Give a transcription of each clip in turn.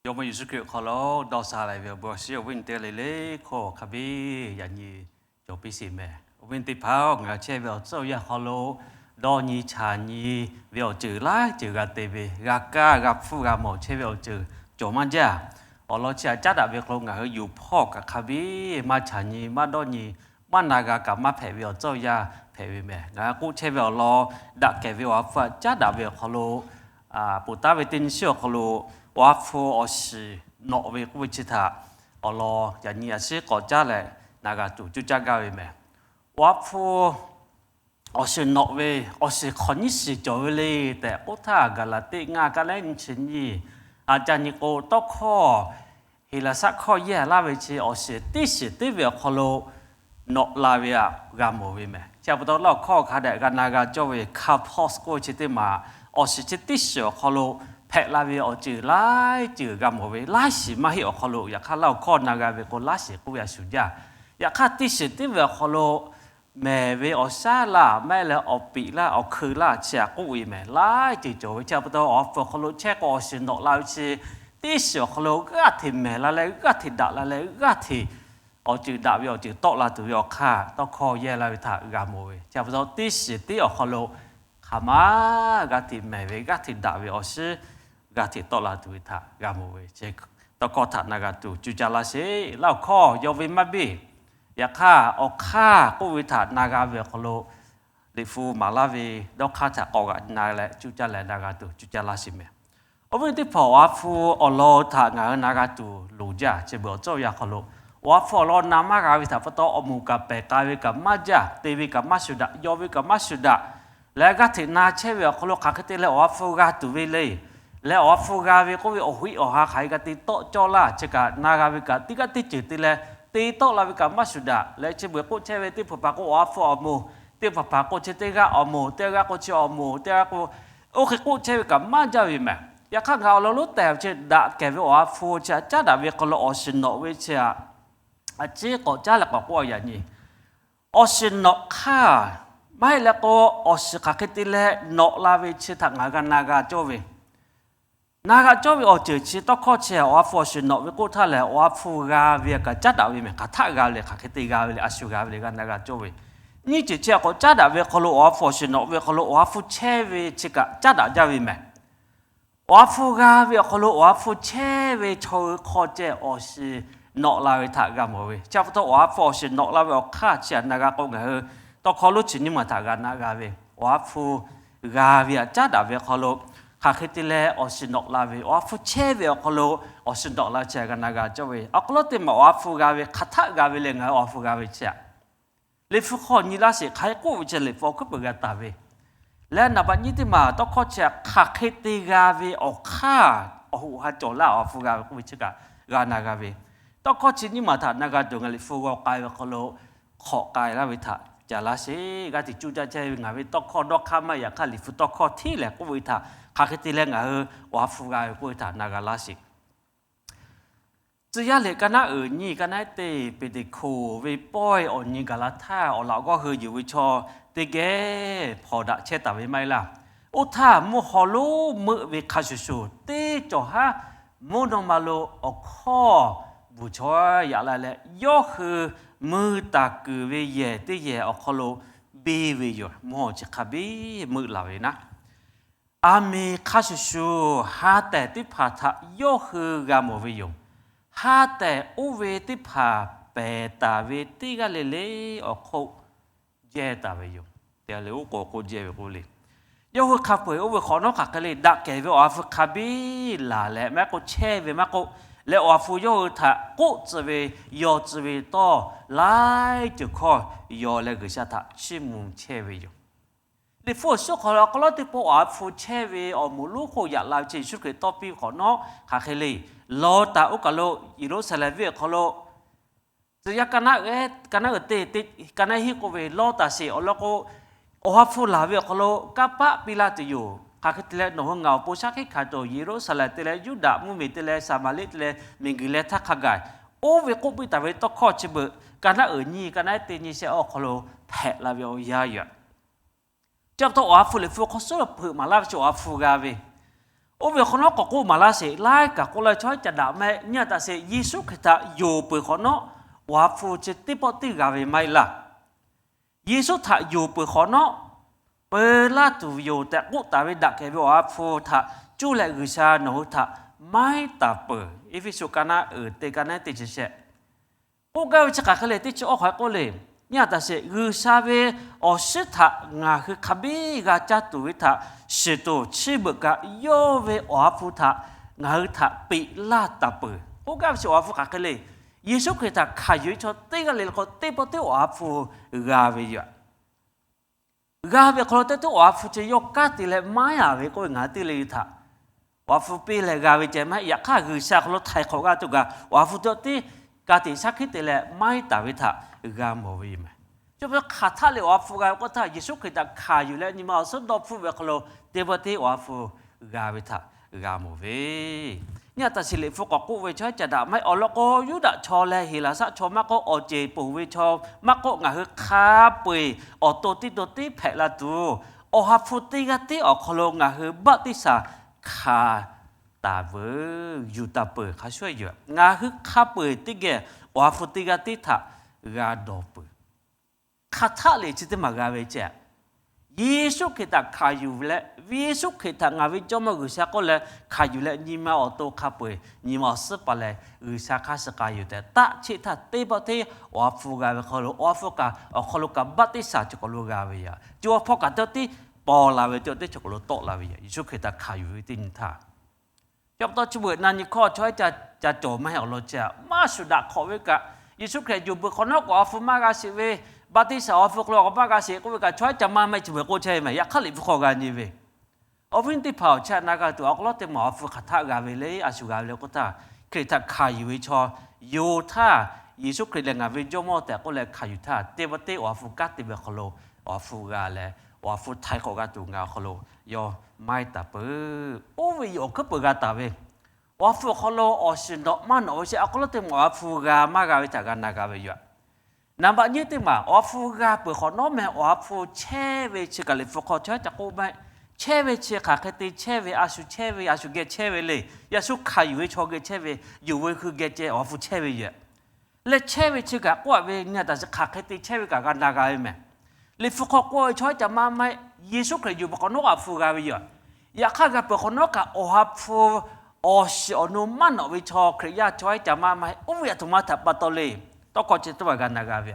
Jawˇmawˇ Yeˍsuˆ Hkriꞈ awˬ hk'aw lo dawˇ sha leh ve awˬ bon awˬ shinˉ awˬ viˉ awˬ nyi teˇ g'aˇ le le hk'oˆ hk'a biˇ yaꞈ nyi cawˬ piˇ sheˍ meh. Awˬ viˉ teˇ hpaˍ-oˬ, ngaˬ hui chehˇ ve awˬ tcuhˉ awˬ yanˇ hk'aw lo dawˇ nyi chaˬ nyi ve awˬ ceuˬ laiˉ ceuˬ g'a te ve, g'a kaˇ g'a hpfuhˇ g'a mawˬ chehˇ ve awˬ ceuˬ cawˬ maˇ jaˇ. Awˬ lawn chi htaꞈ caˉ daꞈ ve hk'aw lo ngaˬ hui yuˬ hpawˇ kaꞈ hk'a biˇ maˇ chaˬ nyi maˇ dawˇ nyi maˇ na g'a kaꞈ maˇ hpehꞈ ve awˬ tcuhˉ awˬ yanˇ hpehꞈ ve meh. Ngaˬ hui k'oˆ chehˇ ve awˬ lawn daꞈ kehˬ ve awˬ ha hpu htaꞈ caˉ daꞈ ve awˬ hk'aw lo, ponˬ taˉ ve teˇ nyi shiˉ awˬ hk'aw lo awˬ ha hpu awˬ shiˍ nawꞈ ve k'oˆ ve chi htaꞈ awˬ lawn yaꞈ nyi a shiˉ k'awꞈ caˉ leh na g'a tuˬ cuˇ caˇ gaˇ ve meh. Awˬ ha hpu awˬ shiˍ nawꞈ ve awˬ shiˍ hk'awꞈ nyiˉ shiˍ cawˬ ve le tehꞈ k'oˆ htaˇ, Gaˍlaˍtiˆ ngaˇ kaˉ lehˉ nyi chi nyiˇ, a ca nyi k'o, tawˇ hkawˇ Heˍlaˍsaˆ hkawˇ yehˇ laˇ ve chi awˬ shiˍ teˇ shiˍ teˇ ve awˬ hk'aw lo nawꞈ la ve htaꞈ g'a mawˬ ve meh. Chi pa taw laˇ awˬ hkawˇ hk'a dehꞈ g'a na g'a cawˇ ve karpos k'oˆ ve chi teˇ maˬ awˬ shiˍ chi teˇ shiˍ awˬ hk'aw lo hpehꞈ la ve awˬ ceuˬ laiˉ ceuˬ g'a mawˬ ve, laiˉ shiˍ maˇ heˆ awˬ hk'aw lo. Yaꞈ hk'aˇ laˇ awˬ hkawˇ na g'a ve k'o, laiˉ shiˍ k'oˆ ve a shuˍ jaˇ. Yaꞈ hk'aˇ teˇ shiˍ teˇ ve awˬ hk'aw lo mehˬ ve awˬ shaˉ laˇ, maˇ heˆ leh awˬ piꞈ laˇ, awˬ hkeu laˇ chi htaꞈ k'oˆ ve meh. Laiˉ ceuˬ cawˬ ve chi pa taw, awˬ ha hpu awˬ hk'aw lo chehˇ k'o, awˬ shiˍ nawꞈ la ve chi teˇ shiˍ awˬ hk'aw lo g'aˇ hteꞈ mehˬ la leh g'aˇ hteꞈ daꞈ la leh g'aˇ hteꞈ awˬ ceuˬ daꞈ ve awˬ ceuˬ tawˆ la tuˬ ve awˬ hk'aˇ tawˇ hkawˇ yehˇ laˇ ve htaꞈ g'a mawˬ ve. Chi pa taw teˇ shiˍ teˇ awˬ hk'aw lo hk'aˬ ma g'aˇ hteꞈ mehˬ ve, g'aˇ hteꞈ daꞈ ve awˬ shiˉ g'aˇ hteꞈ tawˆ la tuˬ ve htaꞈ g'a mawˬ ve. Chi tawˇ hkawˇ htaꞈ na g'a tuˬ cuˇ caˇ laˇ sheˍ. Laˇ awˬ hkawˇ yaw ve maˇ biˇ. Yaꞈ hk'aˇ awˬ hk'aˇ k'oˆ ve htaꞈ na g'a ve awˬ hk'aw lo Liꞈ hpu maˍ laˇ ve dawˇ hk'aˇ htaꞈ k'awꞈ g'a na leh cuˇ caˇ leh na g'a tuˬ cuˇ caˇ laˇ sheˍ meh. Awˬ viˉ teˇ hpaˍ, awˬ ha hpu awˬ lawn htaꞈ ngaˬ hui na g'a tuˬ loˍ jaˇ. Chi beuꞈ awˬ tcuhˉ awˬ yanˇ hk'aw lo awˬ ha hpu awˬ lawn na maˇ g'a ve htaꞈ pa taw, awˬ moˍ kaꞈ pehˬ k'ai ve kaꞈ maˇ jaˇ, te ve kaꞈ maˇ shuˍ daꞈ, yaw ve kaꞈ maˇ shuˍ daꞈ. Leh g'aˇ hteꞈ na chehˇ ve awˬ hk'aw lo hk'aˬ hk'e te leh awˬ ha hpu g'a tuˬ ve le. Leh awˬ ha hpu g'a ve k'oˆ ve awˬ hoꞈ hiˆ awˬ ha hk'aˬ hk'e g'a te tawˆ cawˇ laˇ. Chi kaꞈ na g'a ve kaꞈ teˇ g'aˇ teˇ ceuˬ te leh te tawˆ la ve kaꞈ maˇ shuˍ daꞈ. Leh chi beuꞈ k'oˆ chehˇ ve teˇ hpaˍ hpaˍ k'o awˬ ha hpu awˬ moˍ, teˇ hpaˍ hpaˍ k'o chi teˇ g'aˇ awˬ moˍ, teˇ g'aˇ k'o chi awˬ moˍ, teˇ g'aˇ k'o, oˇ hk'e k'oˆ chehˇ ve kaꞈ maˇ jaˇ ve meh. Yaꞈ hk'aˇ ngaˬ awˬ lawn lonˉ tehˬ ve chi daꞈ kehˬ ve awˬ ha hpu chi htaꞈ caˉ daꞈ ve hk'aw lo awˬ shiˍ nawꞈ ve chi htaꞈ a ciˉ k'awꞈ caˉ leh k'awꞈ k'oˆ a yaꞈ nyi. Awˬ shiˍ nawꞈ hk'aˇ, maˇ heˆ leh k'o, awˬ shiˍ hk'aˬ hk'e te leh nawꞈ la ve chi htaꞈ ngaˬ g'a na g'a cawˇ ve. Na g'a cawˇ ve awˬ ceuˬ chi tawˇ hkawˇ chi awˬ ha hpu awˬ shiˍ nawꞈ ve k'oˆ htaˇ lehˬ, awˬ ha hpu g'a ve kaꞈ caˉ daꞈ ve meh. Hk'aˬ htaˆ g'a ve le, hk'aˬ hk'e te g'a ve le, a shu g'a ve le g'a na g'a cawˇ ve. Nyiˇ ceuˬ chi k'awꞈ caˉ daꞈ ve hk'aw lo awˬ ha hpu awˬ shiˍ nawꞈ ve hk'aw lo awˬ ha hpu chehˇ ve chi kaꞈ caˉ daꞈ jaˇ ve meh. Awˬ ha hpu g'a ve awˬ hk'aw lo awˬ ha hpu chehˇ ve chaw hui hk'aw ceh awˬ shiˍ nawꞈ la ve htaꞈ g'a mawˬ ve. Chi pa taw awˬ ha hpu awˬ shiˍ nawꞈ la ve awˬ hk'aˇ chi htaꞈ na g'a k'o, ngaˬ hui tawˇ hkawˇ lonˉ chi nyiˇ maˬ htaꞈ g'a na g'a ve, awˬ ha hpu g'a ve htaꞈ caˉ daꞈ ve hk'aw lo hk'aˬ hk'e te leh awˬ shiˍ nawꞈ la ve, awˬ ha hpu chehˇ ve awˬ hk'aw lo awˬ shiˍ nawꞈ la ve chi htaꞈ g'a na g'a cawˇ ve. Awˬ hk'aw lo teˇ maˬ awˬ ha hpu g'a ve hk'aˬ htaˆ g'a ve leh ngaˬ hui awˬ ha hpu g'a ve chi htaꞈ Liꞈ hpu hk'aw nyi laˇ sheˍ. Hk'aˬ hk'e k'oˆ ve chi Liꞈ hpu awˬ hkuiˉ peuˬ g'a taˍ ve leh, naˍ baꞈ nyiˇ teˇ maˬ tawˇ hkawˇ chi htaꞈ hk'aˬ hk'e te g'a ve awˬ hk'aˇ, awˬ hoꞈ ha cawˬ laˇ awˬ ha hpu g'a ve k'oˆ ve chi kaꞈ g'a na g'a ve. Tawˇ hkawˇ chi nyiˇ maˬ htaꞈ na g'a tuˬ ngaˬ Liꞈ hpu g'aw k'ai ve hk'aw lo hk'awꞈ k'ai laˇ ve htaꞈ ca laˇ sheˍ. G'aˇ hteꞈ cuˇ caˇ chehˇ ve ngaˬ ve tawˇ hkawˇ dawˇ hk'aˇ maˇ heˆ. Yaꞈ hk'aˇ Liꞈ hpu tawˇ hkawˇ hteˇ lehˬ k'oˆ ve htaꞈ hk'aˬ hk'e te leh ngaˬ hui awˬ ha hpu g'a ve k'oˆ ve htaꞈ na g'a laˇ sheˍ. Tcuh yaˇ liꞈ ka naˉ uiˍ nyiˇ ka naˉ teˇ Peˍteˍkoˍ ve pawehˇ awˬ nyi gaˬ la htaˇ, awˬ laꞈ g'awˇ hui yuˬ ve chaw teˇ geh hpawnˬ daꞈ chehˇ taˍ ve maˇ heˆ laˇ. Oˇ htaˇ mvuhˇ haw lonˉ meuˆ ve hk'a shuˍ shuˍ, teˇ cawˬ haˉ mvuhˇ naw ma lo awˬ hkawˇ bvuhˬ chaweh yaꞈ la leh, yawˇ hui mui taˍ kuiˬ ve yehˬ teˇ yehˬ awˬ hk'aw lo biˇ ve yoˬ. Mvuhˇ haw chi hk'a biˇ meuˆ laˬ ve naˉ, aˬ miˍ hk'a shuˍ shuˍ ha tehˬ teˇ hpaˍ htaꞈ yawˇ hui g'a mawˬ ve yoˬ. Ha tehˬ oˇ ve teˇ hpaˍ pehˬ taˍ ve teˇ g'aˇ le le awˬ hk'oˆ jehˇ taˍ ve yoˬ. Te le oˉ k'oˍ k'oˆ jehˇ ve k'oˆ le, yawˇ hui hk'a peu-eˬ oˇ ve hk'awꞈ nawˉ hk'aˬ hk'e le, daꞈ kehˬ ve awˬ ha hpu hk'a biˇ laˬ leh maˇ heˆ k'o chehˇ ve maˇ k'oˆ, leh awˬ ha hpu yawˇ hui htaꞈ k'oˆ tcuh ve, yaw tcuh ve tawˇ laiˉ ceuˬ hkawˇ yaw leh G'uiˬsha htaꞈ chiˇ mvuh chehˇ ve yoˬ. Liꞈ hpu awˬ suhˉ hk'aw lo awˬ hk'aw lo teˇ pawˆ awˬ ha hpu chehˇ ve awˬ moˍ lonˉ hk'oˆ yaꞈ la ve chi Yeˍsuˆ Hkriꞈ tawˇ piˇ ve hk'awꞈ nawˉ hk'aˬ hk'e le, Lawˇtaˍ oˇ kaˬ lo Yeˍruˆsaˍlehnˍ venˇ awˬ hk'aw lo tcuh yaˇ ka naˉ uiˍ teˇ, ka naˉ hiˆ k'oˆ ve Lawˇtaˍ sheˍ awˬ lawn k'o, awˬ ha hpu laˬ ve awˬ hk'aw lo kanˇ paˆ piˇ laˇ tuˬ yoˬ. Hk'aˬ hk'e te leh nawˬ hui ngaˬ awˬ pon shaˉ hkiˆ hkanˍ tuˬ, Yeˍruˆsaˍlehnˍ te leh Yuˇdaꞈ mvuhˇmiˬ te leh Saˍmaˍriˆ te leh miˬguiˬ leh htaˇ hk'a gaˬ, oˇ ve k'oˆ piˇ taˍ ve tawˇ hkawˇ chi beuꞈ ka naˉ uiˍ nyiˇ ka naˉ teˇ nyiˇ shehˆ awˬ hk'aw lo hpehꞈ la ve awˬ yanˇ yoˬ. Chi pa taw awˬ ha hpu Liꞈ hpu hk'aw suhˉ lo hpeuꞈ maˍ laˇ ve chi awˬ ha hpu g'a ve, Oˇ ve awˬ hk'awꞈ nawˉ k'awꞈ k'oˆ maˍ laˇ sheˍ, laiˉ kaꞈ k'oˆ laˇ ve chaw haiˉ ca daꞈ mehˆ. Nyi a taꞈ sheˍ, Yeˍsuˆ Hkriꞈ htaꞈ yonˍ peuˬ hk'awꞈ nawˉ, Awˬ ha hpu chi teˇ pawˆ teˇ g'a ve maˇ heˆ laˇ. Yeˍsuˆ htaꞈ yonˍ peuˬ hk'awꞈ nawˉ, peu laˇ tuˬ yoˬ tehꞈ k'oˆ taˍ ve daꞈ kehˬ ve Awˬ ha hpu htaꞈ cuˇ leh G'uiˬsha nawˬ hui htaꞈ maˇ heˆ taˍ peuˬ. Eˇfeˇsuꞈ ka naˉ uiˍ te ka naˉ teˇ chi shehˆ k'oˆ gaˇ ve chi hk'aˬ hk'e le, teˇ chi awˇ hk'aw k'oˆ le. Nyi a taꞈ sheˍ, G'uiˬsha ve awˬ shinˉ htaꞈ ngaˬ hui hk'a biˇ g'a caˇ tuˬ ve htaꞈ shiˍ tuˬ, chi beuꞈ kaꞈ yawˇ ve Awˬ ha hpu htaꞈ ngaˬ hui htaꞈ peꞈ laˇ taˍ peuˬ k'oˆ gaˇ ve chi Awˬ ha hpu hk'aˬ hk'e le. Yeˍsuˆ Hkriꞈ htaꞈ hkanˍ yuˬ ve chaw teˇ g'aˇ le le k'o, teˇ pawˆ teˇ Awˬ ha hpu g'a ve yoˬ. G'a ve awˬ hk'aw lo teˇ teˇ Awˬ ha hpu chi yawˇ kanˉ te leh maˇ heˆ ve k'oˆ ve ngaˬ hui teˇ le le htaꞈ Awˬ ha hpu piˇ leh g'a ve ceh maˇ heˆ. Yaꞈ hk'aˇ, G'uiˬsha awˬ hk'aw lo htaiˍ hk'awꞈ g'a tuˬ kaꞈ, Awˬ ha hpu teˇ teˇ ka tiꞈ shaˉ hkiˆ te leh maˇ heˆ taˍ ve htaꞈ g'a mawˬ ve yoˬ meh. Chi pa taw hk'aˬ htaˆ le Awˬ ha hpu g'a ve k'oˆ htaˇ, Yeˍsuˆ Hkriꞈ htaꞈ hkanˍ yuˬ leh nyi ma awˬ suhˉ dawˇ hpfuhˆ ve awˬ hk'aw lo teˇ pawˆ teˇ Awˬ ha hpu g'a ve htaꞈ g'a mawˬ ve. Nyi a taꞈ sheˍ, Liꞈ hpu k'awꞈ k'oˆ ve chaw haiˉ ca daꞈ maˇ heˆ. Awˬ lawn k'o, Yuˇdaꞈ chaw leh Heˍlaˍsaˆ chaw maˇ k'oˆ, awˬ ceˬ ponˬ ve chaw maˇ k'oˆ, ngaˬ hui hk'a peu-eˬ awˬ to teˇ to tiˉ hpehꞈ la tuˬ, Awˬ ha hpu teˇ g'aˇ tiˉ awˬ hk'aw lo ngaˬ hui baˆtiˆsaˬ hkanˍ taˍ peuˬ, yuˬ taˍ peuˬ hk'a shuˍ yoˬ. Ngaˬ hui hk'a peu-eˬ teˇ geh Awˬ ha hpu teˇ g'aˇ tiˉ htaꞈ g'a dawˬ peuˬ. Hk'aˬ htaˆ le chi teˇ maˬ g'a ve ceh, Yeˍsuˆ Hkriꞈ htaꞈ hkanˍ yuˬ leh, Yeˍsuˆ Hkriꞈ htaꞈ ngaˬ ve Jawˇmawˇ G'uiˬsha k'oˆ leh hkanˍ yuˬ leh nyi ma awˬ to hk'a peu-eˬ nyi ma awˬ suhˉ pa leh G'uiˬsha hk'aˇ suh k'ai yoˬ tehꞈ taˆ cheˆ htaˇ, teˇ pawˆ teˇ Awˬ ha hpu g'a ve hk'aw lo, Awˬ ha hpu kaꞈ awˬ hk'aw lo kaꞈ baˆtiˆsaˬ chi k'awꞈ lo g'a ve yoˬ. Chi awˬ hpawˇ kaꞈ teˇ pawˆ teˇ paw la ve, teˇ pawˆ teˇ chi k'awꞈ lo tawˆ la ve yoˬ. Yeˍsuˆ Hkriꞈ htaꞈ hkanˍ yuˬ ve teˇ nyi htaˇ, chi pa taw chi beuꞈ na nyi hkawˇ chaw haiˉ ca cawˬ maˇ heˆ awˬ lawn ceh, maˇ shuˍ daꞈ hk'awꞈ ve kaꞈ, Yeˍsuˆ Hkriꞈ yonˍ peuˬ hk'awꞈ nawˉ k'o Awˬ ha hpu maˇ g'a sheˍ ve, baˆtiˆsaˬ Awˬ ha hpu hk'aw lo maˇ g'a sheˍ k'oˆ ve kaꞈ, chaw haiˉ ca maˇ maˇ heˆ, chi beuꞈ k'oˆ chehˇ ve meh. Yaꞈ hk'aˇ Liꞈ hpu hk'aw g'a nyi ve, awˬ viˉ teˇ hpaˍ awˬ chehˇ na g'a tuˬ awˬ hk'aw lo teˇ maˬ Awˬ ha hpu hk'aˬ htaˆ g'a ve le, a shu g'a ve le k'oˆ htaˇ, Hkriꞈ htaꞈ hkanˍ yuˬ ve chaw yonˍ htaˇ, Yeˍsuˆ Hkriꞈ lehˬ ngaˬ ve Jawˇmawˇ tehꞈ k'oˆ leh hkanˍ yuˬ htaˇ, teˇ pawˆ teˇ Awˬ ha hpu kanˉ te ve hk'aw lo Awˬ ha hpu g'a leh, Awˬ ha hpu htaiˍ hk'awꞈ g'a tuˬ ngaˬ awˬ hk'aw lo yawˇ maˇ heˆ taˍ peuˬ. Oˇ ve yoˬ, awˬ hkuiˉ peuˬ g'a taˍ ve, Awˬ ha hpu awˬ hk'aw lo awˬ shiˍ nawꞈ maˇ nawꞈ ve chi awˬ hk'aw lo teˇ maˬ Awˬ ha hpu g'a maˇ g'a ve htaꞈ g'a na g'a ve yoˬ. Naˍ baꞈ nyiˇ teˇ maˬ Awˬ ha hpu g'a peuˬ hk'awꞈ nawˉ meh, Awˬ ha hpu chehˇ ve chi kaꞈ Liꞈ hpu hk'aw chaw haiˉ ca k'oˆ maˇ heˆ. Chehˇ ve chi hk'aˬ hk'e te chehˇ ve, a shu chehˇ ve, a shu geh chehˇ ve le. Yaꞈ shu hkanˍ yuˬ ve chaw geh chehˇ ve, yonˍ ve hui geh ceh Awˬ ha hpu chehˇ ve yoˬ. Leh chehˇ ve chi kaꞈ k'oˆ a ve nyi a taꞈ chi hk'aˬ hk'e te chehˇ ve kaꞈ g'a na g'a ve meh. Liꞈ hpu hk'aw k'oˆ ve chaw haiˉ ca maˇ maˇ heˆ. Yeˍsuˆ Hkriꞈ yonˍ peuˬ hk'awꞈ nawˉ Awˬ ha hpu g'a ve yoˬ. Yaꞈ hk'aˇ g'a peuˬ hk'awꞈ nawˉ kaꞈ Awˬ ha hpu awˬ shiˍ awˬ nu maˇ nawꞈ ve chaw Hkriꞈ yaˇ chaw haiˉ ca maˇ maˇ heˆ. Oˇ ve aˬ htoꞈ ma htaꞈ pa taw le. Tawˇ hkawˇ chi teˇ maˬ g'a na g'a ve,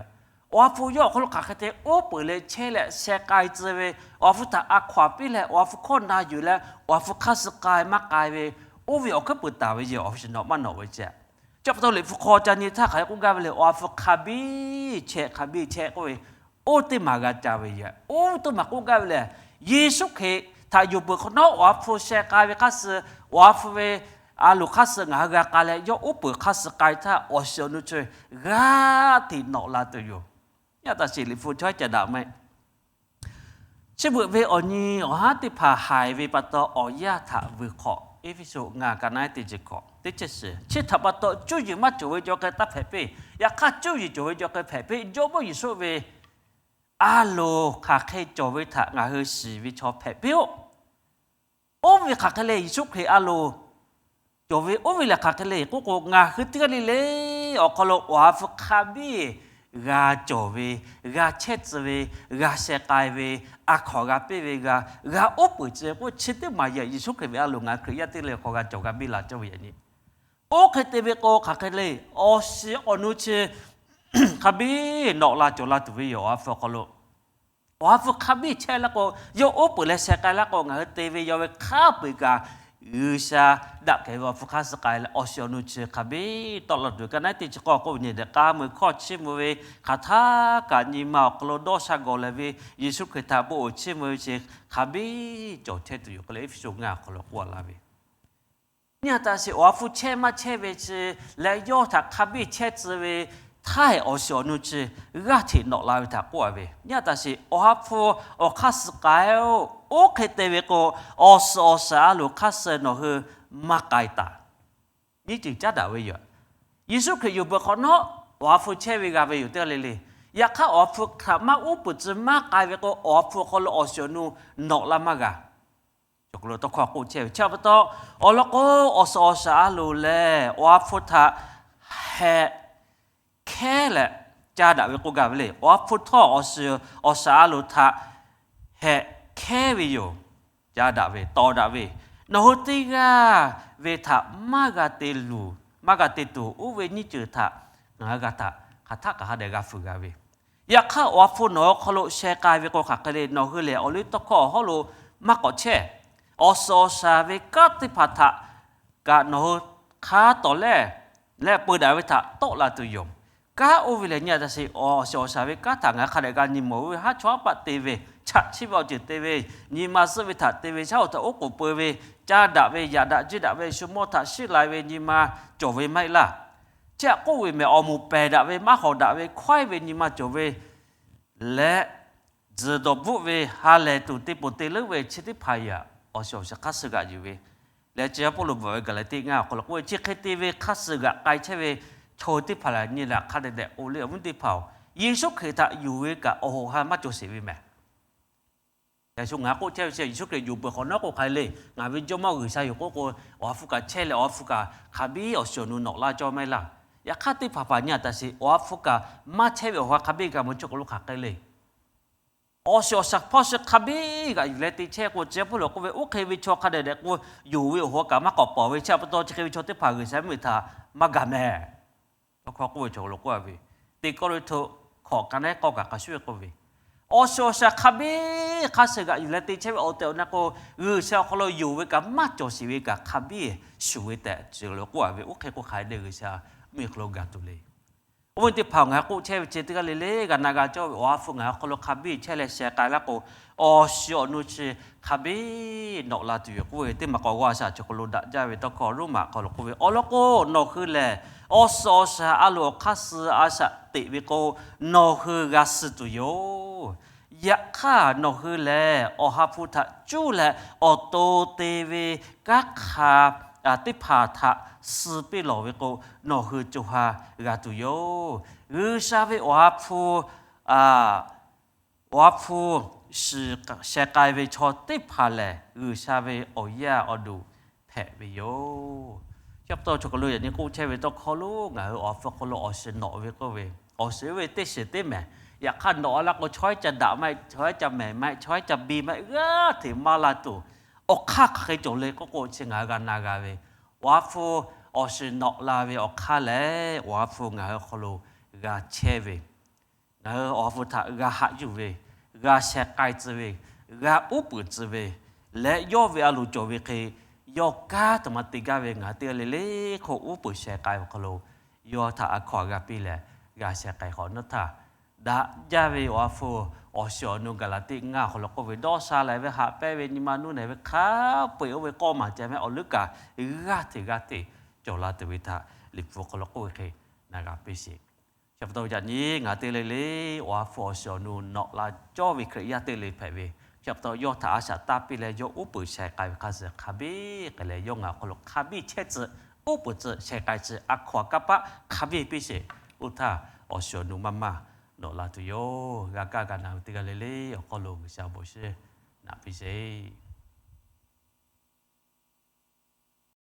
Awˬ ha hpu yawˇ awˬ hk'aw lo hk'aˬ hk'e te uˉ peunˍ leh chehˇ leh sheh k'ai tcuh ve, Awˬ ha hpu htaꞈ a hkaw anˬ piˇ leh Awˬ ha hpu hkawˇ na yuˬ leh Awˬ ha hpu hk'aˇ suh k'ai maˇ k'ai ve, oˇ ve awˬ hkuiˉ peuˬ taˍ ve yoˬ. Awˬ shiˍ nawꞈ maˇ nawꞈ ve ceh, chi pa taw Liꞈ hpu hk'aw ca nyi htaˇ hk'aˬ hk'e k'oˆ gaˇ ve le, Awˬ ha hpu hk'a biˇ chehˇ, hk'a biˇ chehˇ k'oˆ ve, oˇ teˇ maˬ g'a ca ve yoˬ. Oˇ teˇ maˬ k'oˆ gaˇ ve lehˬ, Yeˍsuˆ Hkriꞈ htaꞈ yonˍ peuˬ hk'awꞈ nawˉ Awˬ ha hpu sheh k'ai ve hk'aˇ suh, Awˬ ha hpu ve a loˍ hk'aˇ suh ngaˬ hui g'a k'ai leh yawˇ uˉ peunˍ hk'aˇ suh k'ai htaˇ, awˬ shiˍ awˬ nu chi g'a hteꞈ nawꞈ la tuˬ yoˬ. Nyi a taꞈ sheˍ, Liꞈ hpu chaw haiˉ ca daꞈ meh. Chi beuꞈ ve awˬ nyi awˬ haˉ teˇ hpaˍ haiˬ ve pa taw, awˬ yanˇ htaꞈ vuiˬ hk'awꞈ, Eˇfeˇsuꞈ ngaˬ ka naˉ teˇ chi hkawꞈ teˇ chi suhˍ, chi htaꞈ pa taw cuˇ yiˍ maˇ cawˬ ve cawˬ hk'e taˇ hpehꞈ piˇ. Yaꞈ hk'aˇ cuˇ yiˍ cawˬ ve cawˬ hk'e hpehꞈ piˇ. Jawˇmawˇ Yeˍsuˆ ve a loˍ hk'aˬ hk'e cawˬ ve htaꞈ ngaˬ hui shiˍ ve chaw hpehꞈ piˇ-oˆ. Oˇ ve hk'aˬ hk'e le, Yeˍsuˆ Hkriꞈ a loˍ cawˬ ve oˇ ve lehˬ hk'aˬ hk'e le k'oˆ k'o, ngaˬ hui teˇ g'aˇ le le awˬ hk'aw lo Awˬ ha hpu hk'a biˇ g'a cawˬ ve, g'a chehˇ tcuh ve, g'a sheh k'ai ve, a hkaw anˬ g'a piˇ ve, g'a, g'a uˉ peunˍ tcuh ve k'o, chi teˇ maˬ yehˬ Yeˍsuˆ Hkriꞈ ve a loˍ ngaˬ hui Hkriꞈ yaˇ teˇ g'aˇ le awˬ hk'aw g'a cawˬ g'a biˇ la cawˇ ve yaꞈ nyi. Oˇ hk'e te ve k'o, hk'aˬ hk'e le, awˬ shiˍ awˬ nu chi hk'a biˇ nawꞈ la cawˬ la tuˬ ve yoˬ. Awˬ ha hpu awˬ hk'aw lo, Awˬ ha hpu hk'a biˇ chehˇ laˇ k'o, yawˇ uˉ peunˍ leh sheh k'ai laˇ k'o, ngaˬ hui te ve yaw ve hk'a peu-eˬ kaꞈ G'uiˬsha daꞈ kehˬ ve Awˬ ha hpu hk'aˇ suh k'ai leh, awˬ shiˍ awˬ nu chi hk'a biˇ tawˆ la tuˬ. Ka naˉ teˇ chi k'awˇ k'oˆ ve nyi dehꞈ k'aˇ mui hkawˇ chiˇ mvuh ve, hk'aˬ htaˇ kaꞈ nyi ma awˬ hk'aw lo dawˇ sha gawˬ leh ve, Yeˍsuˆ Hkriꞈ htaꞈ bon uiˍ chiˇ mvuh ve chi hk'a biˇ cawˬ chehˇ tuˬ yoˬ k'oˆ leh, Eˇfeˇsuꞈ ngaˇ awˬ hk'aw lo k'oˆ laˇ ve. Nyi a taꞈ sheˍ, Awˬ ha hpu chehˇ maˇ chehˇ ve chi leh yawˇ htaꞈ hk'a biˇ chehˇ tcuh ve htaˇ hehꞈ, awˬ shiˍ awˬ nu chi g'aˇ hteꞈ nawꞈ la ve htaꞈ k'oˆ a ve. Nyi a taꞈ sheˍ, Awˬ ha hpu awˬ hk'aˇ suh k'ai-oˬ. Oˇ hk'e te ve k'o, awˬ suhˍ awˬ shaˍ a loˍ hk'aˇ suh nawˬ hui maˇ k'ai taˍ. Nyiˇ ceuˬ caˉ daꞈ ve yoˬ. Yeˍsuˆ Hkriꞈ yonˍ peuˬ hk'awꞈ nawˉ, Awˬ ha hpu chehˇ ve g'a ve yoˬ teˇ g'aˇ le le. Yaꞈ hk'aˇ, Awˬ ha hpu htaꞈ maˇ uˉ peunˍ tcuh maˇ k'ai ve k'o, Awˬ ha hpu awˬ hk'aw lo awˬ shiˍ awˬ nu nawꞈ la maˇ g'a. Awˬ hk'aw lo tawˇ hkawˇ k'oˆ chehˇ ve chi pa taw, awˬ lawn k'o, awˬ suhˍ awˬ shaˍ a loˍ lehˬ, awˬ ha hpu htaꞈ hehꞈ hkehˉ leh caˇ daꞈ ve k'oˆ gaˇ ve le. Awˬ ha hpu htawˇ awˬ suhˍ awˬ shaˍ a loˍ htaꞈ hehꞈ hkehˉ ve yoˬ. Caˇ daꞈ ve, tawˍ daꞈ ve, nawˬ hui teˇ g'aˇ ve htaꞈ maˇ g'a te luˬ, maˇ g'a te tuˬ, oˇ ve nyiˇ ceuˬ htaꞈ ngaˬ hui g'a htaꞈ hk'aˬ htaˆ kaꞈ hk'a dehꞈ g'a fuiˍ g'a ve. Yaꞈ hk'aˇ, awˬ ha hpu nawˬ hui hk'aw lo sheh k'ai ve k'o, hk'aˬ hk'e le, nawˬ hui lehˬ awˬ liˇ tawˇ hkawˇ awˬ hawˉ lo maˇ k'awꞈ chehˇ. Awˬ suhˍ awˬ shaˍ ve kanˉ teˇ hpaˍ htaꞈ kaꞈ nawˬ hui hk'a tawˍ lehˇ leh peu daꞈ ve htaꞈ tawˆ la tuˬ yoˬ. Kanˉ oˇ ve lehˬ, nyi a taꞈ sheˍ, awˬ suhˍ awˬ shaˍ ve kanˉ htaꞈ ngaˬ hui hk'a dehꞈ g'a nyi mawˬ ve, haˉ chawˇ haˉ paˆ te ve, chaꞈ chiˆ ve awˬ ceuˬ te ve, nyi ma suhˆ ve htaꞈ te ve, shaˉ hoꞈ htaꞈ oˉ k'oˍ peu ve, caˇ daꞈ ve, yaꞈ daꞈ jiˇ daꞈ ve, shu mawˇ htaꞈ shiˆ lai ve nyi ma cawˬ ve maˇ heˆ laˇ. Chi htaꞈ k'oˆ ve mehˬ, awˬ moˍ pehˬ daꞈ ve, maˇ hawˍ daꞈ ve, hkawehˇ ve nyi ma cawˬ ve leh, tzuhˬ dawˬ bvuhˆ ve, ha lehˬ tuˬ te poˬ te leuˉ ve chi teˇ hpaˍ yaꞈ, awˬ suhˍ awˬ shaˍ hk'aˇ suh g'aꞈ yuˬ ve. Leh chi pa Pawˇluꞈ bvuhꞈ ve Gaˍlaˍtiˆ ngaˇ awˬ hk'aw lo k'oˆ ve, chi hk'e te ve hk'aˇ suh g'aꞈ k'ai chehˇ ve chaw teˇ hpaˍ lehˬ, nyi laˬ hk'a dehꞈ dehꞈ k'o le, awˬ viˉ teˇ hpaˍ-oˬ, Yeˍsuˆ Hkriꞈ htaꞈ yonˍ ve kaꞈ awˬ hoꞈ ha maˇ cawˬ sheˍ ve mehˬ. Yaꞈ shu ngaˬ k'oˆ chehˇ ve chi, Yeˍsuˆ Hkriꞈ yonˍ peuˬ hk'awꞈ nawˉ k'o hk'aˬ hk'e le, ngaˬ ve Jawˇmawˇ G'uiˬsha yoˬ k'oˆ k'o, awˬ ha hpu kaꞈ chehˇ leh awˬ ha hpu kaꞈ hk'a biˇ awˬ shiˍ awˬ nu nawꞈ laˇ cawˇ maˇ heˆ laˇ. Yaꞈ hk'aˇ teˇ hpaˍ hpaˍ nyi a taꞈ sheˍ, awˬ ha hpu kaꞈ maˇ chehˇ ve awˬ ha hk'a biˇ g'a mawˬ chi k'o lo hk'aˬ hk'e le. Awˬ shiˍ awˬ shaˍ hpawˇ shiˍ hk'a biˇ g'aꞈ yuˬ leh te chehˇ k'o, chi pa Pawˇluꞈ k'oˆ ve, oˇ hk'e ve chaw hk'a dehꞈ dehꞈ k'o, yonˍ ve awˬ ha kaꞈ maˇ k'awꞈ paoˬ ve, chi pa taw chi hk'e ve chaw teˇ hpaˍ G'uiˬsha mvuhˇmiˬ htaꞈ maˇ gaˬ mehˬ. Tawˇ hkawˇ k'oˆ ve chaw lo k'oˆ a ve, Teˇ Kawˇrenˍhtuˆ hkawꞈ ka naˉ k'awˇ kaꞈ hk'a shuˍ ve k'oˆ ve, awˬ shiˍ awˬ shaˍ hk'a biˇ hk'aˇ suh g'aꞈ yuˬ leh te chehˇ ve awˬ tehˬ awˬ na k'o, G'uiˬsha awˬ hk'aw lo yonˍ ve kaꞈ maˇ cawˬ sheˍ ve kaꞈ hk'a biˇ shuˍ ve tehꞈ chi lo k'oˆ a ve, oˇ hk'e k'o hk'aˬ hk'e le G'uiˬsha mvuhˇmiˬ hk'aw lo gaˬ tuˬ le. Oˇ ve teˇ hpaˍ ngaˬ hui k'oˆ chehˇ ve chi teˇ g'aˇ le le g'a na g'a cawˇ ve, awˬ ha hpu ngaˬ hui hk'aw lo hk'a biˇ chehˇ leh sheh k'ai laˇ k'o, awˬ shiˍ awˬ nu chi hk'a biˇ nawꞈ la tuˬ yoˬ k'oˆ ve, teˇ maˬ k'awꞈ g'awˇ a shaꞈ chi k'aw lo daꞈ jaˇ ve tawˇ hkawˇ Roˉmaꞈ hk'aw lo k'oˆ ve, awˬ lawn k'o, nawˬ hui lehˬ awˬ suhˍ awˬ shaˍ a loˍ awˬ hk'aˇ suh a shaꞈ teꞈ ve k'o, nawˬ hui g'a suh tuˬ yoˬ. Yaꞈ hk'aˇ, nawˬ hui lehˬ awˬ ha hpu htaꞈ cuˇ leh awˬ to te ve kanˉ hk'a teˇ hpaˍ htaꞈ suh piˇ lawˬ ve k'o, nawˬ hui co ha g'a tuˬ yoˬ. G'uiˬsha ve awˬ ha hpu, awˬ ha hpu shiˍ sheh k'ai ve chaw teˇ hpaˍ lehˬ, G'uiˬsha ve awˬ yaˇ awˬ duˬ hpehꞈ ve yoˬ. Chi pa taw chaw hk'aw lo yaꞈ nyi k'oˆ chehˇ ve tawˇ hkawˇ lo ngaˬ hui awˬ ha hpu hk'aw lo awˬ shiˍ nawꞈ ve k'oˆ ve, awˬ shiˍ oˇ ve teˇ shiˍ teˇ mehˍ. Yaꞈ hk'aˇ nawꞈ a laˇ k'o, chaw haiˉ ca daꞈ maˇ heˆ, chaw haiˉ ca mehˍ maˇ heˆ, chaw haiˉ ca biˇ maˇ heˆ, g'aˇ hteꞈ maˇ la tuˬ, awˬ hk'aˇ hk'aˬ hk'e cawˬ le k'oˆ k'o, chi ngaˬ hui g'a na g'a ve, awˬ ha hpu awˬ shiˍ nawꞈ la ve awˬ hk'aˇ lehˬ, awˬ ha hpu ngaˬ hui hk'aw lo g'a chehˇ ve, ngaˬ hui awˬ ha hpu htaꞈ g'a haꞈ yuˬ ve, g'a sheh k'ai tcuh ve, g'a uˉ peunˍ tcuh ve, leh yawˇ ve a loˍ cawˬ ve hk'e yawˇ kanˉ htaꞈ maˇ te gaˇ ve ngaˬ hui teˇ g'aˇ le le hk'oˆ uˉ peunˍ sheh k'ai ve hk'aw lo, yawˇ htaꞈ a hkaw a g'a piˇ leh g'a sheh k'ai hk'awꞈ nawˉ htaˇ, daꞈ jaˇ ve awˬ ha hpu awˬ shiˍ awˬ nu Gaˍlaˍtiˆ ngaˇ awˬ hk'aw lo k'oˆ ve, dawˇ sha leh ve haꞈ pehnˇ ve nyi ma nuˇ nehˬ ve hk'a peu-eˬ oˇ ve k'awˇ maˍ ceh mehˆ awˬ leuˉ kaꞈ g'aˇ hteꞈ g'aˇ hteꞈ cawˬ la tuˬ ve htaꞈ Liꞈ hpu hk'aw lo k'oˆ ve hk'e na g'a piˇ sheˍ. Chi pa taw yaꞈ nyi ngaˬ hui teˇ g'aˇ le le awˬ ha hpu awˬ shiˍ awˬ nu nawꞈ la cawˇ ve Hkriꞈ yaˇ teˇ g'aˇ le hpehꞈ ve, chi pa taw yawˇ htaꞈ a shaꞈ taˇ piˇ leh yawˇ uˉ peunˍ sheh k'ai ve hk'a shuˍ hk'a biˇ k'ai leh yawˇ ngaˬ awˬ hk'aw lo hk'a biˇ chehˇ tcuh, uˉ peunˍ tcuh sheh k'ai tcuh a hkaw a kanˇ paˆ hk'a biˇ piˇ sheˍ. Oˇ htaˇ awˬ shiˍ awˬ nu maˇ maˇ nawꞈ la tuˬ yoˬ. G'a kaˇ g'a na ve teˇ g'aˇ le le awˬ hk'aw lo G'uiˬsha bon shiˍ naꞈ piˇ sheˍ.